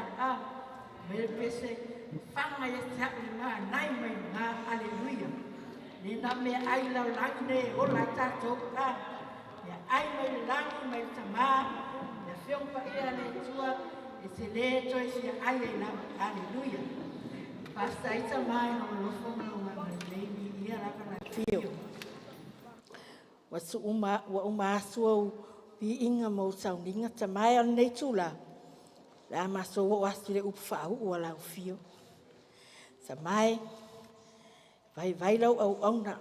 taeao a mai le pese faga ia te a'u le manai mai luga. Aleluia. Le na meaai lalolagi nei e ola ai tatou a meaai mai le lagi mai le Tamā le Afioga Paia a le Atua e te lē toe fia ai ai lava. Aleluia. Faafetai Tamā i lou alofa ma lou agalelei viia lava lau Afio. Ua uma atu ou viiga ma ou sauniga Tama e, o lenei itula o le a matou oo atu i le upu faauu a lau Afio. Tama e, vaivai lau auauna,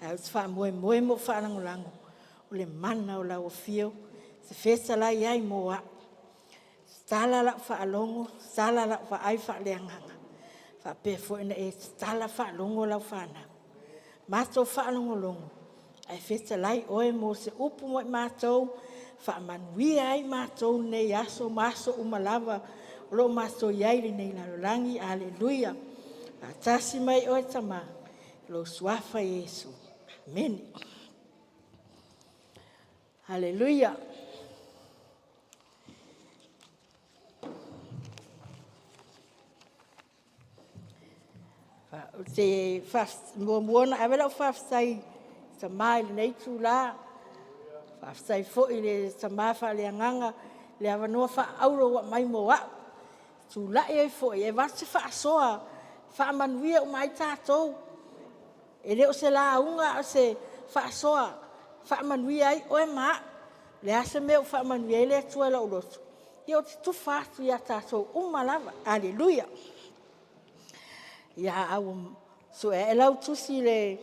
ae ou te faamoemoe ma ou faalagolago o le mana o lau Afio e te fetalai ai mo au. Tatala lau faalogo, tatala lau vaai faaleagaga, faapea foi ona e tatala faalogo lau fanau. Matou faalogologo ae fetalai oe mo se upu mo i matou, faamanuia ai matou i lenei aso ma aso uma lava o lo o matou i ai i lenei lalolagi. Aleluia. Faatasi mai oe Tama, i lou Suafa Iesu. Amene. Aleluia. Ou te muamua ona ave lau faafetai i Tama i lenei itula, faafetai foi i le Tama faaleagaga i le avanoa faaauro ua aumai mo au, e tulai ai foi e avatu se faasoa e faamanuia uma ai tatou. E le o se lauga a o se faasoa e faamanuia ai oe ma au. O le a se mea ua faamanuia ai le Atua i lou loto, ia ou te tufa atu ia tatou uma lava. Aleluia. Ia, a ua sue ae lau tusi i le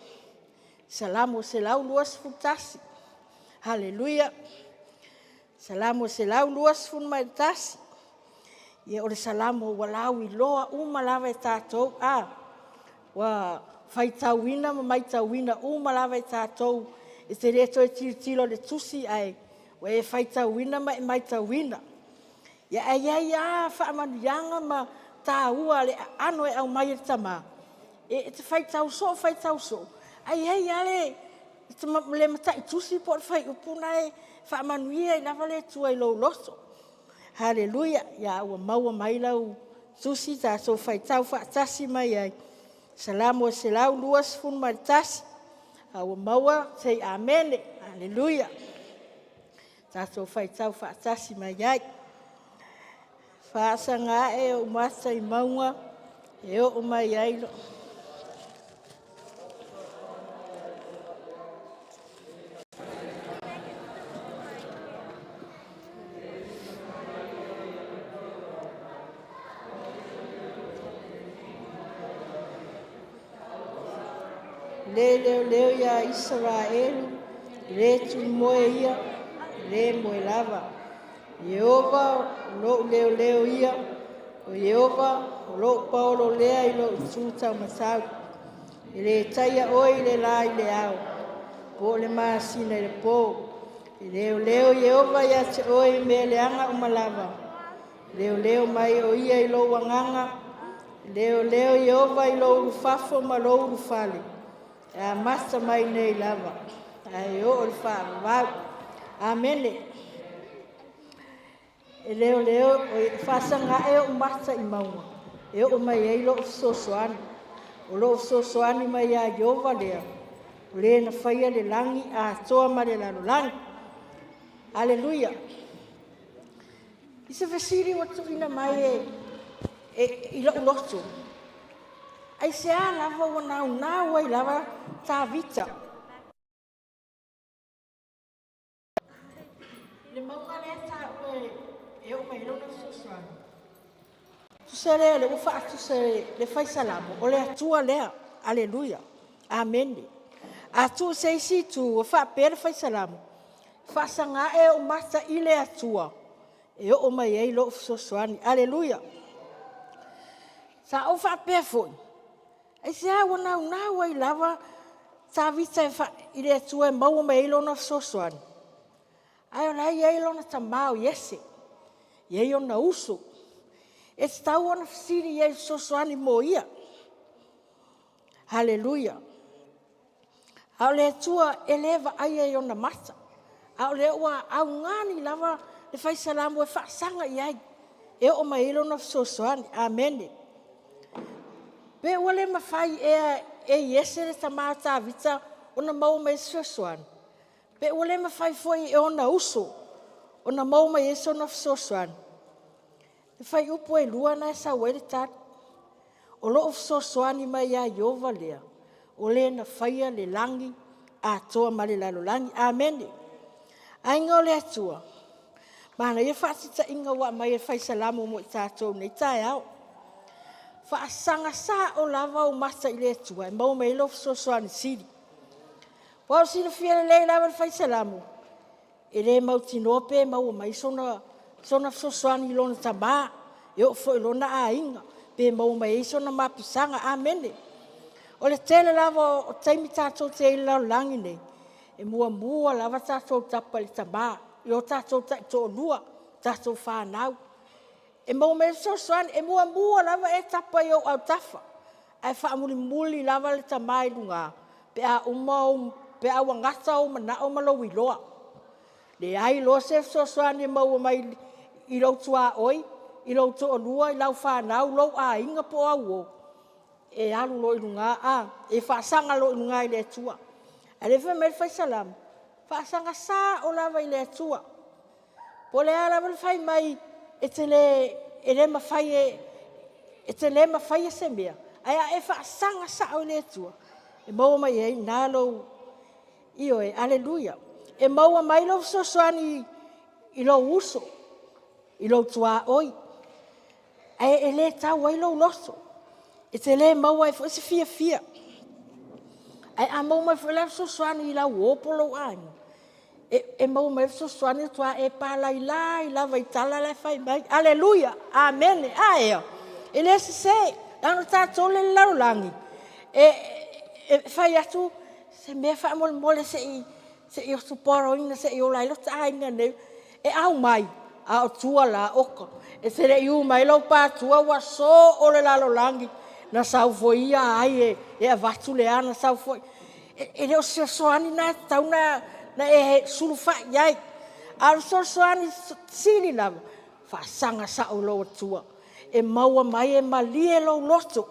Salamo 121, Aleluia, Salamo 121, ia o le Salamo ua lauiloa uma lava e tatou, ua faitauina ma matauina uma lava e tatou. E te le toe tilotilo i le tusi ae ua e faitauina ma e matauina. Ia ae i ai lava faamanuiaga ma taua le aano e aumai e le Tama, e te faitau soo faitau soo, ae i ai lava le mataitusi po o le fuaiupu lena e faamanuia ai lava le Atua i lou loto. Aleluia. Ia ua maua mai lau tusi tatou faitau faatasi mai ai, Salamo 121. A ua maua, sei amene. Aleluia. Tatou faitau faatasi mai ai. Faasaga ae ou mata i mauga e oo mai ai lou... Le leoleo ia Isaraelu, le tumoe ia, le moe lava. Ieova o lou leoleo ia, o Ieova o lou paolo lea i lou itu taumatau. E le taia oe i le la i le ao, po o le masina i le po. E leoleo Ieova ia te oe i mea leaga uma lava, e leoleo mai o ia i lou agaga, e leoleo Ieova i lou ulufafo ma lou ulufale, e amata mai nei lava ae oo i le faavavau. Amene. E leoleo, e faasaga ae ou mata i mauga e oo mai ai lou fesoasoani. O lou fesoasoani mai ia Ieova lea, o le na faia le lagi atoa ma le lalolagi. Aleluia. I se fesili ua tuuina mai e i lou loto, aisea lava ua naunau ai lava Tavita i le mauga lea e taua e oo mai ai lona fesoasoani? Tusa lea o lea ua faatusa e le Fai Salamo, o le Atua lea. Aleluia. Amene. A tuu i se isi itu, ua faapea le Fai Salamo, faasaga ae ou mata i le Atua e oo mai ai lou fesoasoani. Aleluia. Sa ou faapea foi, aisea ua naunau ai lava Tavita i le Atua e maua mai ai lona fesoasoani, ae o la e i ai lona tama o Iese, e i ai ona uso, e tatau ona fesili i ai e fesoasoani mo ia. Aleluia. A o le Atua e le vaaia i ona mata, a o lea ua augani lava le Fai Salamo e faasaga i ai. e oo mai ai lona fesoasoani. Amene. Pe ua le mafai ea e Iese le tama o Tavita ona maua mai ai se fesoasoani? Pe ua le mafai foi e ona uso ona maua mai ai sona fesoasoani? O fuaiupu e 2 na e sau ai le tali. O lou fesoasoani mai ia Ieova lea, o le na faia le lagi atoa ma le lalolagi. Amene. Aiga o le Atua, manaia le faataitaiga ua aumai e le Fai Salamo mo i tatou i lenei taeao. Faasaga sao lava ou mata i le Atua e maua mai ai lou fesoasoani sili. Aua ua silafia lelei lava e le Fai Salamo, e le mautinoa pe maua mai sona fesoasoani i lona tama, e oo foi i lona aiga, pe maua mai ai sona mapusaga. Amene. O le tele lava o taimi tatou te i ai i le lalolagi lenei, e muamua lava tatou tapa i le tama, i o tatou taitoalua, tatou fanau, e maua mai ai le fesoasoani. E muamua lava e tapa i ou autafa, ae faamulimuli lava le Tama i luga pe a ua gata ou manao ma lou iloa. Leai loa se fesoasoani e maua mai i lou tuaoi, i lou toalua, i lau fanau, lou aiga po o au uo, e alu loa i luga, e faasaga loa i luga i le Atua. A o lea e fai mai le Fai Salamo, faasaga sao lava i le Atua. Po o le a lava le fai mai e te le mafaia se mea, ae a e faasaga sao i le Atua, e maua mai ai i ina lou... Ioe. Aleluia. E maua mai lou fesoasoani i lou uso, i lou tuaoi, ae le tau ai lou loto, e te le maua ai foi se fiafia. Ae a maua mai foi la le fesoasoani i lau uo po o lou aiga, e maua mai ai le fesoasoani faatoa e palailai lava i tala la e fai mai. Aleluia! Amene. A ea? E le sese, leaga o tatou lea e i le lalolagi, e fai atu se mea faamolemole se i ota borrow ina se i ola ai lota aiga nei. E aumai, a o tua la, oka, e te le i u mai lou pātua ua soo le lalolagi, na sau foi ia ai e avatu le a, na sau foi. E le o se fesoasoani lena e tatau ona e sulufai i ai, a o le fesoasoani sili lava, faasaga sao i lou Atua, e maua mai e malie lou loto,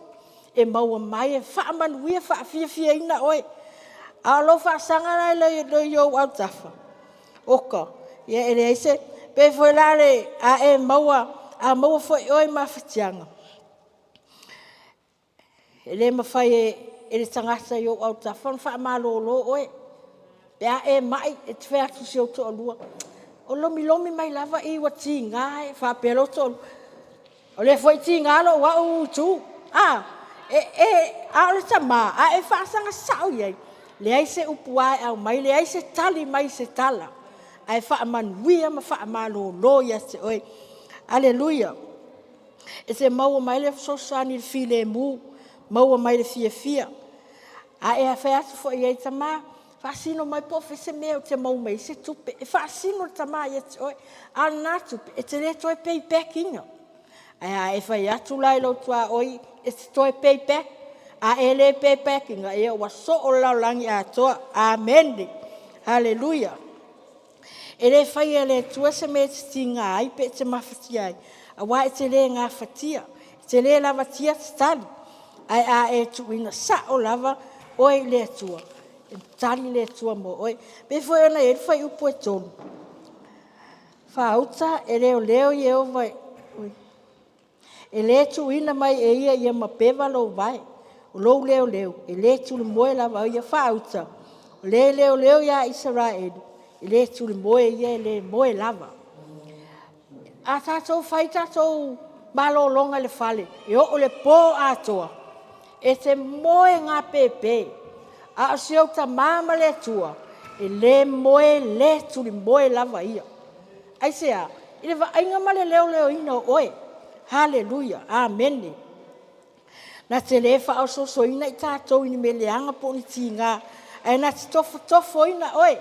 e maua mai e faamanuia faafiafiaina oe. A o lou faasaga la i ou autafa, oka, ia e leai se... E pei foi la a maua foi e oe mafatiaga, e le mafai e le tagata i ou autafa ona faamalolo oe. Pe a e mai, e te fai atu i si ou toalua, o lomilomi mai lava i ua tiga e faapea lou toalua, o lea foi e tiga lou au itu. A o le tama, a e faasaga sao i ai, leai se upu ua e aumai, leai se tali mai i se tala, ae faamanuia ma faamalolo ia te oe. Aleluia. E te maua mai le fesoasoani i le filemu, maua mai i le fiafia. A e fai atu foi i ai, tama, faasino mai po o fea se mea ou te maua mai ai se tupe. E faasino le tama ia te oe, a o lena tupe, e te le toe pay back ina. Ae a e fai atu la i lou tuaoi e te toe pay back, a e le pay back ina, ia ua soo le lalolagi atoa. Amene. Haleluia. E le faia e le Atua se mea e te tiga ai pe e te mafatia ai, aua e te le gafatia, e te le lavatia tatali, ae a e tuuina sao lava oe i le Atua, e tali le Atua mo oe. E pei foi ona i ai le fuaiupu e 3, faauta e leoleo Ieova, e le tuuina mai e ia ia mapeva lou vae, o lou leoleo, e le tulimoe lava o ia faauta, o le leoleo ia Isaraelu, e le tulimoe ia e le moe lava. A tatou fai tatou malologa i le fale, e oo i le po atoa, e te moe gapepe, a o si ou tama ma le Atua, e le moe, le tulimoe lava ia. Aisea? I le vaaiga ma le leoleoina o oe. Haleluia. Amene. Na te le faaosoosoina i tatou i ni mea leaga po o ni tiga, ae na te tofotofoina oe,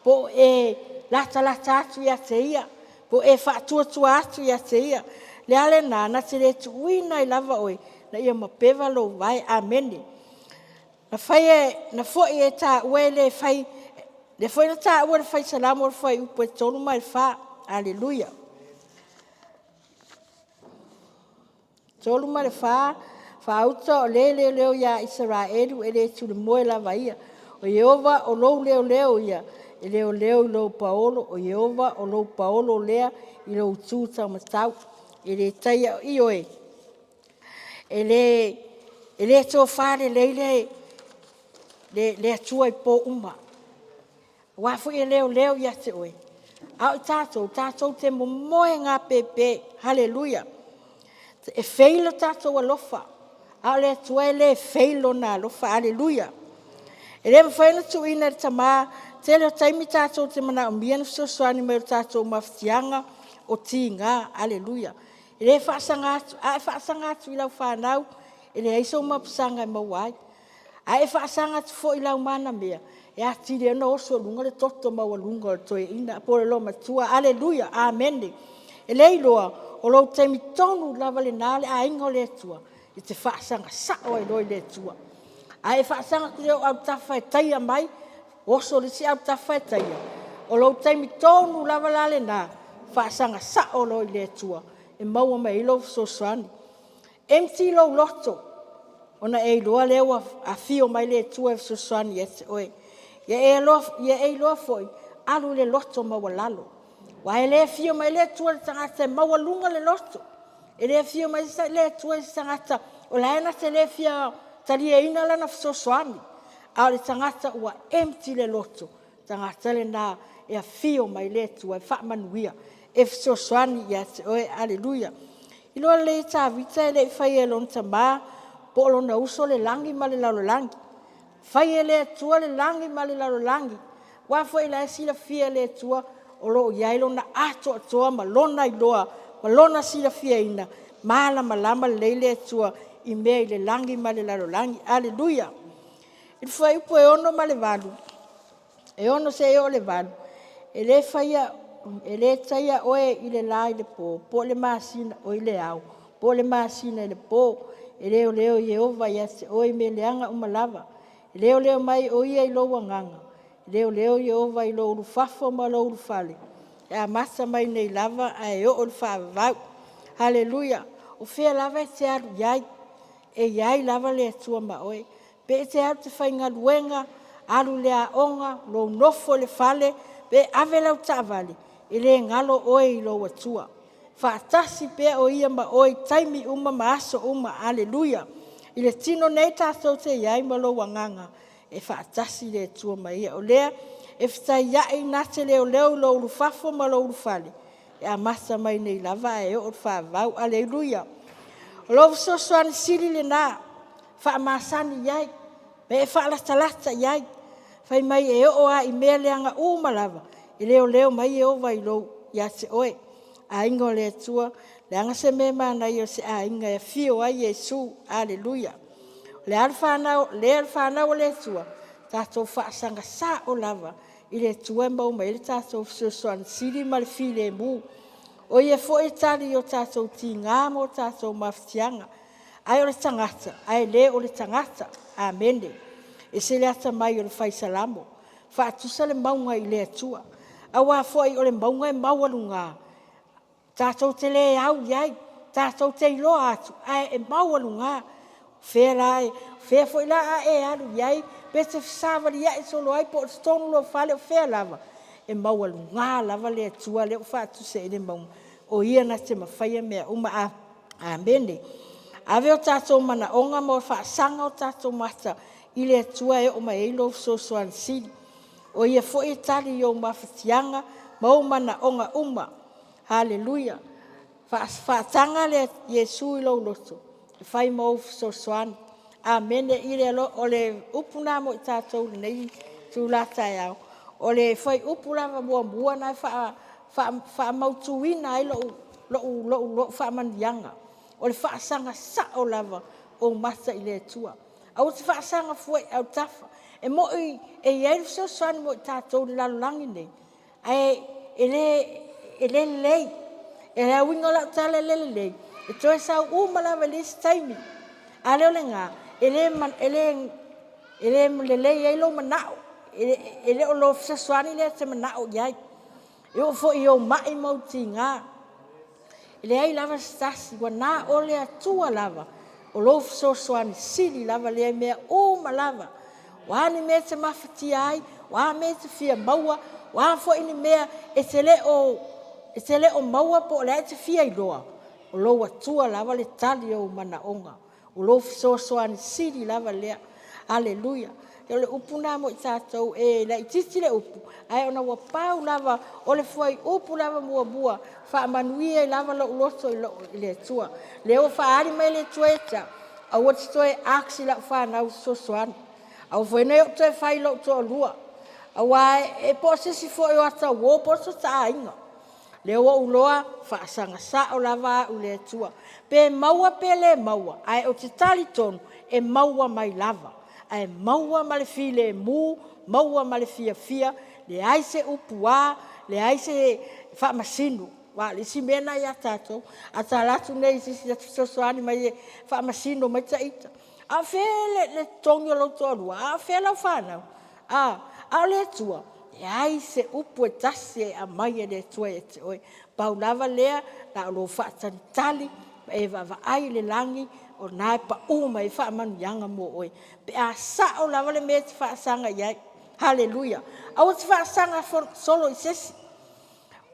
po o e latalata atu ia te Ia, po o e faatuatua atu ia te Ia. O le a lena? Na te le tuuina ai lava oe ina ia mapeva lou vae. Amene. Na foi e taua e le fai, lea foi na taua e le Fai Salamo i le fuaiupu e 3 ma le 4. Aleluia. 3 ma le 4, faauta o le leoleo ia Isaraelu e le tulemoe lava ia. O Ieova o lou leoleo ia, e leoleo i lou paolo, o Ieova o lou paolo lea i lou itu taumatau. E le taia, ioe, e le tofa lelei le Atua i po uma, aua foi e leoleo ia te oe, a o i tatou, tatou te momoe gapepe. Haleluia! E fail lo tatou alofa, a o le Atua e le fail Lona alofa. Haleluia! E le mafai ona tuuina e le tama. Tele o taimi tatou te manaomia le fesoasoani mai o tatou mafatiaga o tiga. Haleluia! E le faasaga atu, a e faasaga atu i lau fanau, e leai sou mapusaga e maua ai. A e faasaga atu foi i lau manamea, e atili ai ona oso i luga le toto maualuga o le toeaina po o le olomatua. Haleluia! Amene. E le iloa o lou taimi tonu lava lena le aiga o le Atua e te faasaga sao ai loa i le Atua. A e faasaga atu i ou autafa e taia mai, oso le isi autafa e taia, o lou taimi tonu lava la lena, faasaga sao loa i le Atua e maua mai ai lou fesoasoani. Empty lou loto ona e iloa lea ua afio mai le Atua e fesoasoani ia te oe. Ia e iloa foi, alu i le loto maualalo, aua e le afio mai le Atua i le tagata e maualuga le loto. E le afio mai le Atua i se tagata o la e na te le fia taliaina lana fesoasoani, a o le tagata ua empty le loto, o le tagata lena e afio mai le Atua e faamanuia, e fesoasoani ia te oe. Aleluia. Iloa lelei e Tavita e le i faia e lona tama po o lona uso le lagi ma le lalolagi. Na fai e le Atua le lagi ma le lalolagi, aua foi o la e silafia e le Atua o lo o i ai lona atoatoa ma lona iloa ma lona silafiaina, malamalama lelei le Atua i mea i le lagi ma le lalolagi. Aleluia. I le fuaiupu e 6 ma le 8, e 6 seia oo i le 8, e le taia oe i le la i le po, po o le masina i le ao, po o le masina i le po. E leoleo Ieova ia te oe i mea leaga uma lava, e leoleo mai o ia i lou agaga, e leoleo Ieova i lou ulufafo ma lou ulufale, e amata mai nei lava ae oo i le faavavau. Haleluia! O fea lava e te alu i ai, e i ai lava le Atua ma oe. Pe e te alu e te faigaluega, alu i le aoga, lou nofo i le fale, pe ave lau taavale, e le galo oe i lou Atua. Faatasi pea o Ia ma oe i taimi uma ma aso uma. Aleluia! I le tino nei tatou te i ai ma lou agaga, e faatasi le Atua ma ia. O lea e fetaiai na te leoleo i lou ulufafo ma lou ulufale, e amata mai nei lava ae oo i le faavavau. Aleluia! O lou fesoasoani sili lena, faamasani i ai ma e faalatalata i ai. Fai mai e oo lava i mea leaga uma lava, e leoleo mai Ieova ia te oe. Aiga o le Atua, leaga se mea manaia o se aiga e afio ai Iesu. Aleluia! O lea le fanau a le Atua, tatou faasaga sao lava i le Atua e maua mai ai le tatou fesoasoani sili ma le filemu. O Ia foi e tali i o tatou tiga ma o tatou mafatiaga, ae o le tagata, ae le o le tagata. Amene. E ese le atamai o le fai Salamo, faatusa le mauga i le Atua. Aua foi o le mauga e maualuga, tatou te le au i ai, tatou te iloa atu ae maualuga. O fea foi la a e alu i ai pe te fesavaliai solo ai po o totonu o lou fale, o fea lava, e maualuga lava le Atua lea ua faatusa i ai le mauga, o Ia na te mafaia mea uma. Amene. Ave o tatou manaoga ma faasaga o tatou mata i le Atua e oo mai ai lou fesoasoani sili. O Ia foi e tali i ou mafatiaga ma ou manaoga uma. Haleluia. Faataga Iesu i lou loto e fai ma ou fesoasoani. Amene. O le upu lena mo i tatou i lenei itula taeao. O le fuaiupu lava muamua lena e faamautuina ai lou faamanuiaga, o le faasaga sao lava o ou mata i le Atua. Aua e te faasaga fua i autafa. E moni e i ai le fesoasoani mo i tatou i le lalolagi lenei, ae e le lelei. O le uiga o lau tala e le lelei, e toe sau uma lava i le isi taimi. A le o lena, e le lelei ai lou manao, e le o lou fesoasoani lea e te manao i ai. E oo foi i ou mai ma ou tiga. E leai lava se tasi, ua na o le Atua lava, o lou fesoasoani sili lava lea i mea uma lava. O a ni mea e te mafatia ai, o a mea e te fia maua, o a foi ni mea e te le o maua po o le a e te fia iloa, o lou Atua lava le tali o ou manaoga. O lou fesoasoani sili lava lea. Aleluia. O le upu lena mo i tatou, e laitiiti le upu, ae ona ua pau lava o le fuaiupu lava muamua, faamanuia ai lava lou loto i le Atua. Lea ua faaali mai le Atua ia te au, aua e te toe ask i lau fanau e fesoasoani, aua foi ne i ou toe fai i lou toalua, aua e po o se isi foi o ata uo po o se ta aiga. Lea ua ou iloa, faasaga sao lava au i le Atua. Pe maua pe le maua, ae ou te talitonu e maua mai lava. Ae maua ma le filemu, maua ma le fiafia, leai se upu a, leai se faamasino. Aua o le isi mea lena ia tatou, a ta alu atu nei i se isi e fesoasoani mai e faamasino mai ita, a o fea le totogi o lou toalua? A o fea lau fanau? A o le Atua, e leai se upu e tasi e aumai e le Atua ia te oe. Pau lava lea, na o lou faatalitali ma e vaavaai i le lagi, o lena e pau mai ai faamanuiaga mo oe, pe a sao lava le mea e te faasaga i ai. Haleluia! Aua e te faasaga solo i se isi.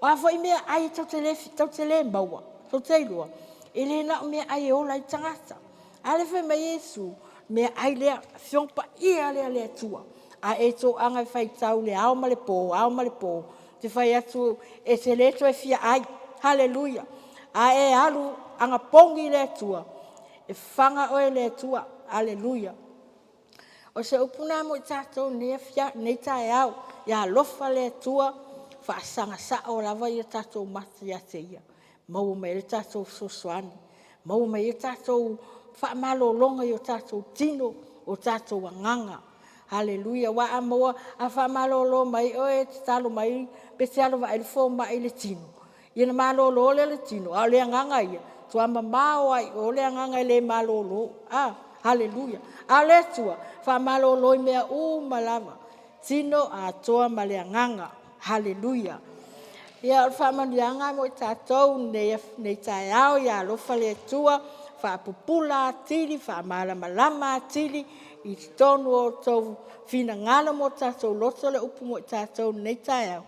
O a foi meaai tou te le maua, tou te iloa, e le na o meaai e ola ai le tagata. A lea e fai mai Iesu, meaai lea, Afioga Paia lea a le Atua, a e toaga e faitau i le ao ma le po, ao ma le po, ou te fai atu e te le toe fia ai. Haleluia! A e alu anapogi i le Atua, e faga oe e le Atua. Haleluia! O se upu lena mo i tatou i lenei taeao, ia alofa le Atua, faasaga sao lava ia tatou mata ia te Ia, maua mai ai le tatou fesoasoani, maua mai ai le tatou faamalologa i o tatou tino, o tatou agaga. Haleluia! Aua a maua, a faamalolo mai oe e tatalo mai pe te alo e vaai le fomai i le tino, ia ona malolo lea o le tino, a o le agaga ia, matua mamao lava i o le agaga e le malolo. Haleluia! A o le Atua, e faamalolo i mea uma lava, tino atoa ma le agaga. Haleluia! Ia, o le faamanuiaga mo i tatou i lenei taeao, ia alofa le Atua faapupula atili, faamalamalama atili i totonu o outou finagalo ma o tatou loto le upu mo i tatou i lenei taeao,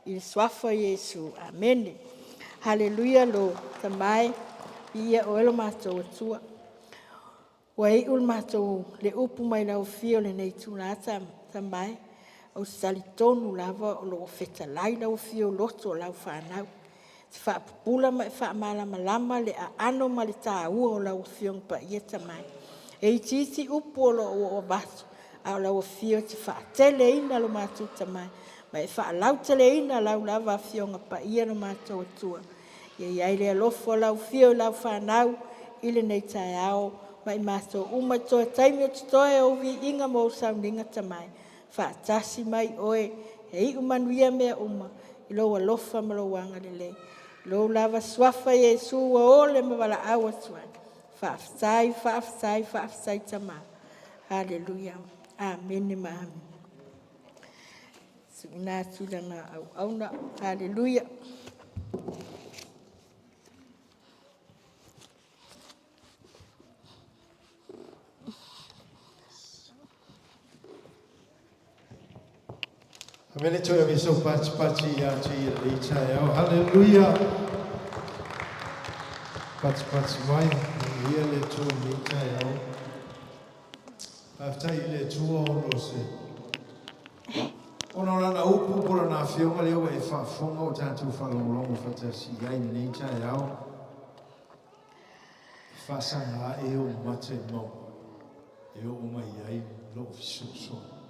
i le suafa o Iesu. Amene. Haleluia lo Tama e, viia Oe lo matou Atua. Ua iu le upu mai lau Afio i lenei itula Tama e, ou te talitonu lava o lo o fetalai lau Afio i loto o lau fanau, e te faapupula ma e faamalamalama le aano ma le taua o lau Afioga Paia Tama e. E itiiti upu o lo o ua avatu, a o lau Afio e te faateleina lo matou Tama e, ma e faalauteleina lau lava Afioga Paia lo matou Atua. Ia i ai le alofa o lau Afio i lau fanau i lenei taeao ma i matou uma i toe taimi o totoe o ou viiga ma ou sauniga Tama e, faatasi mai oe, e iu manuia mea uma i lou alofa ma lou agalelei. Lou lava suafa Iesu ua ole ma valaau atu ai. Faafetai, faafetai, faafetai Tama. Haleluia. Amene ma amene. Tuuina atu i lana auauna. Haleluia. Amene toe ave sau patipati ia te ia lenei taeao. Haleluia! Patipati mai, manuia le Atua i lenei taeao. Faafetai i le Atua ona o se ona o lana upu po o lana afioga lea ua e faafofoga ua tatou faalogologo faatasi i ai i lenei taeao. E faasaga ae ou mata i mauga e oo mai ai lou fesoasoani.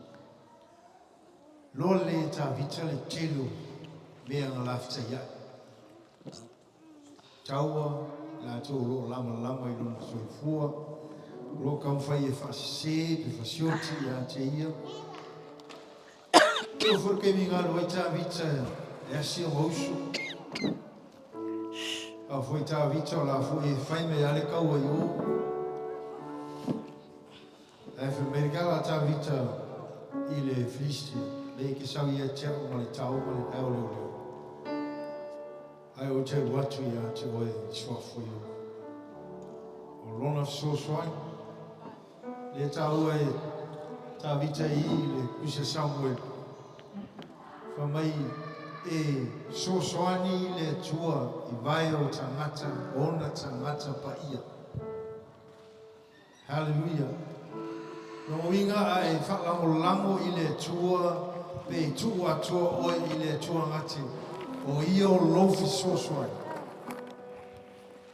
Loa le Tavita le tele o mea na laftaia'i. Taua latou o lo o lamalama i lona soifua, o lo o taumafai e faasese pe fasioti ia te ia. E oo foi i le taimi na alu ai Tavita e asi ona uso. A foi Tavita o la foi e fai mai lava le taua i o. Ae fai mai le tala a Tavita i le Filistia, Leai e te sau ia te au ma le tao ma le taoleoleo. Ai o te watu ia te oe suafuio. O lona fesoasoani. Le taua e Tavita i le kusa Samuel. Fa mai e fesoasoani le Atua i vae o tagata, ona tagata paia. Hallelujah. No uiga a e faalagolago i le Atua pe i tuu atoa oe i le Atua gate o ia o lou fesoasoani.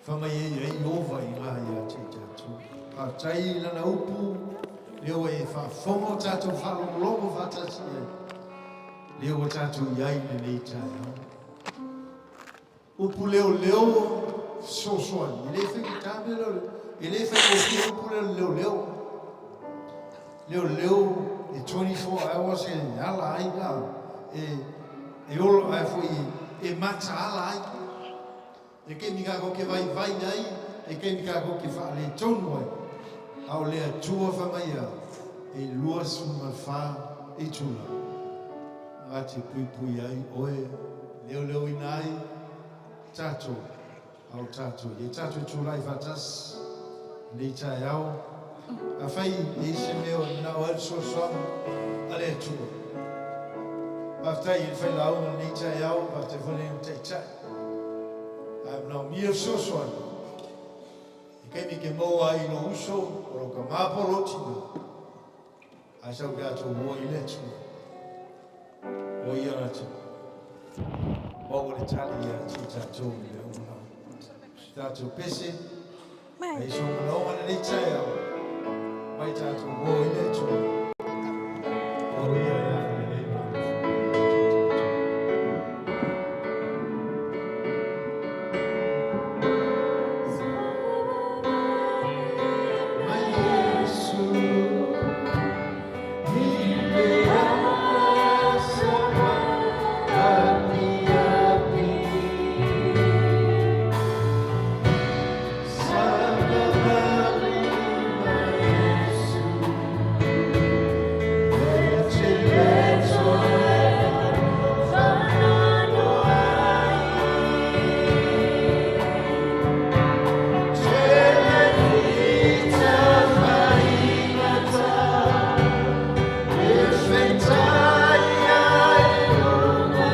Fa mai ei ai ova i ngā ia te tatou. Faafetai lana upu, lea ua e faafofoga o tatou faalogologo faatasi ai. Lea ua tatou i ai lenei taeao. Upu leoleo fesoasoani. E le faigata mea leo, e le faigofie upu leo leoleo. Leoleo e 24 hours e ala ai la, e olo ai foi e mataala ai. E kaimi kākou ke vaivai ai, e kaimi kākou ke faaletonu ai. A o le Atua fa mai a e 24 itula. Ngati pui pui ai oe, leo leo ina ai, tatou, au tatou. E tatou tulai faatasi, nei taeao. Afai e se mea o na o le fesoasoani a le Atua. Faafetai i le failauga nei taeao, faafetai foi le taitai. A manaomia fesoasoani. I kaimi ke maua ai lo uso, o lo ka mapo lo tina. Ai sau ke atu ua i le Atua. O ia rata. Maua le tali ia ti tatou i le uma. Si tatou pese, ai so manaoga lenei taeao. Mai tatou ua i le Atua. O ia ia lenei ma. Mai Iesu, i le aso apiapi. Sa Iesu, e te le toe faanoanoa ai. Tele fita faigata, e feitai ai luga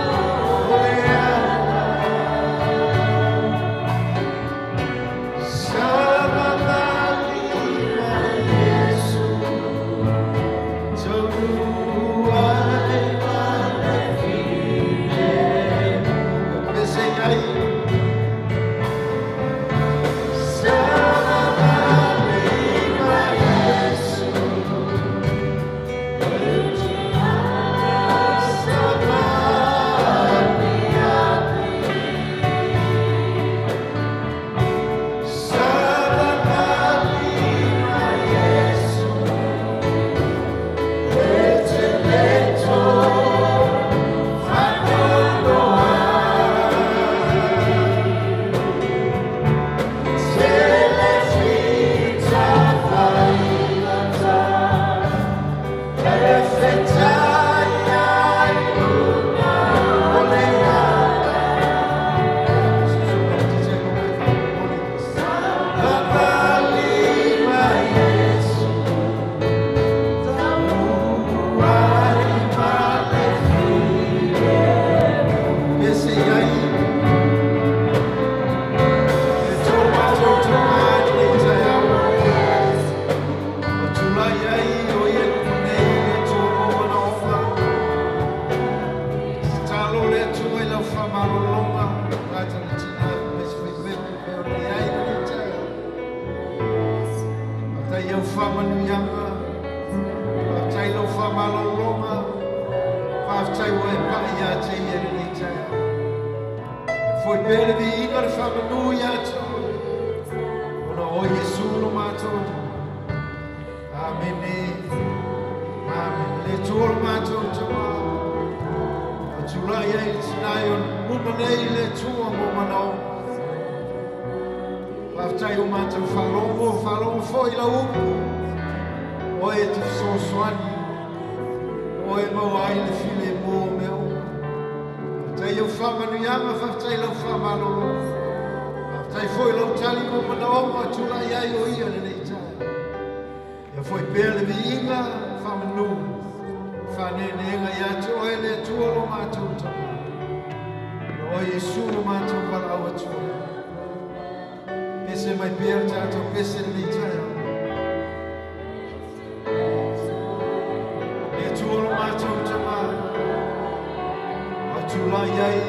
o le ala. Sa Iesu, taunuu ai ma le filemu. Pese ai. Sa Iesu, sama apiapi. Sa Iesu, e te le toe faanoanoa ai. Tele fita faigata, e feitai ai luga o le ala. Sa Iesu, taunuu ai ma le filemu. Pese ai. E tō mātou tama i le taeao. O tulai ai o ia luku nei le Atua mo manaoga. Tatalo le Atua i lau faamalologa. Gata le tina me se faipepe pe o le ai le taeao. Faafetai au faamanuiaga. Faafetai lau faamalologa. Faafetai ua e pai ia te ia lenei taeao. Foi pea le viiga le faamanu ia te oe. Ona o Iesu lo matou. Amene. Amen. Le Atua lo matou tama. O tulai ai le tinai o luma nei le Atua mo manaoga. Faafetai o matou faalogo, faalogo foi lau upu. O e te fesoasoani. O e maua ai le filemu o mea uma. Faafetai. Faafetai au faamanuiaga, faafetai lau faamalolo. Faafetai foi lau tali mo manaoga o tulai ai o ia lenei taeao. Ia foi pea le viiga faamanu faaneeneega ia te oe le Atua lo matou Tama. O oe Iesu lo matou valaau atu ai. Pese mai pea le tatou pese lenei taeao. Le Atua lo matou Tama. Au tulai ai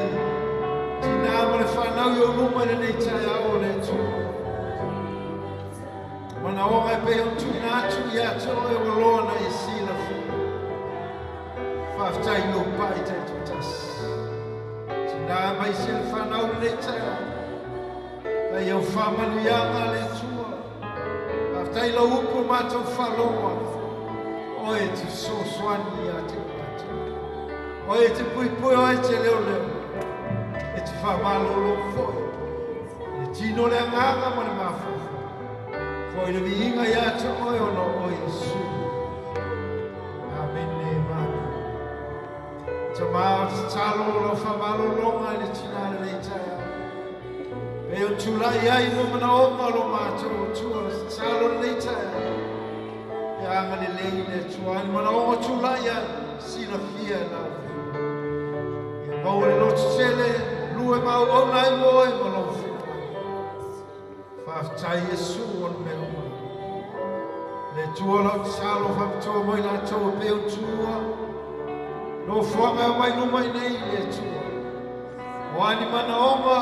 tina ma le whanau i o luma i lenei taeao o le Atua. Manaoga e pei ona tuuina atu ia te oe ua loa na e silafia. Faafetai lou pai taitoatasi. Tina mai se le whanau lenei taeao. Tai au faamanuiaga le Atua. Faafetai lau upu matou faalogo. Oe e te fesoasoani ia te matou. Oe e te puipui, oe e te leoleo. E te faamalolo foi. Le tino le agaga ma le mafaufau. Foi le viiga ia te oe ona o oe Iesu. Amene, amen. Tama o tatalo lau faamalologa i le tina lenei taeao. Pei o tulai ai mo manaoga lo matou Atua tatalo lenei taeao. Ia agalelei le Atua ni manaoga tulai ai silafia e lau. Ia maua le loto tele, lue maauauna ai mo oe ma lou finagalo. Faafetai Iesu o le mea uma. Le Atua lau tatalo faapitoa mo i latou e pei o tua. Nofoaga e omai luma i nei le Atua. O a ni manaoga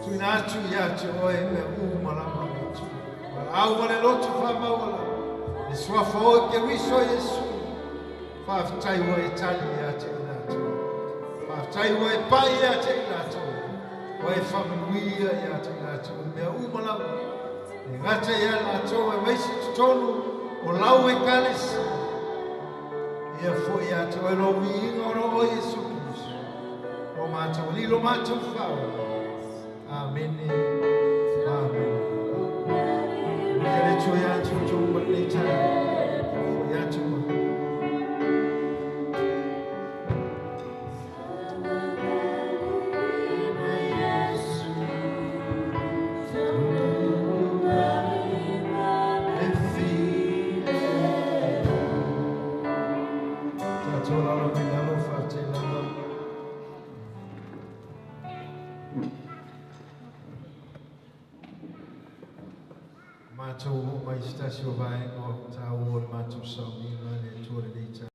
tuuina atu ia te oe mea uma lava le Atua. Valaau ma le loto faamauala. Le suafa o Keriso Iesu. Faafetai ua e tali ia te i latou. Faafetai ua e pai ia te i latou. Ua e faamanuia ia te i latou. Mea uma lava. E gata ia latou e maisi totonu o lau ekalesia. Ia foi ia te oe lou viiga ona o oe Iesu Keriso. O matou Alii lo matou Faaola. Amene. Amene. Ia le Atua ia te outou uma lenei taeao. Foi atu ma. Le file. Tatou lalo mai lalo faafetai lava. Matou oo mai se tasi o vaega taua o le matou sauniga le Atua lenei taeao.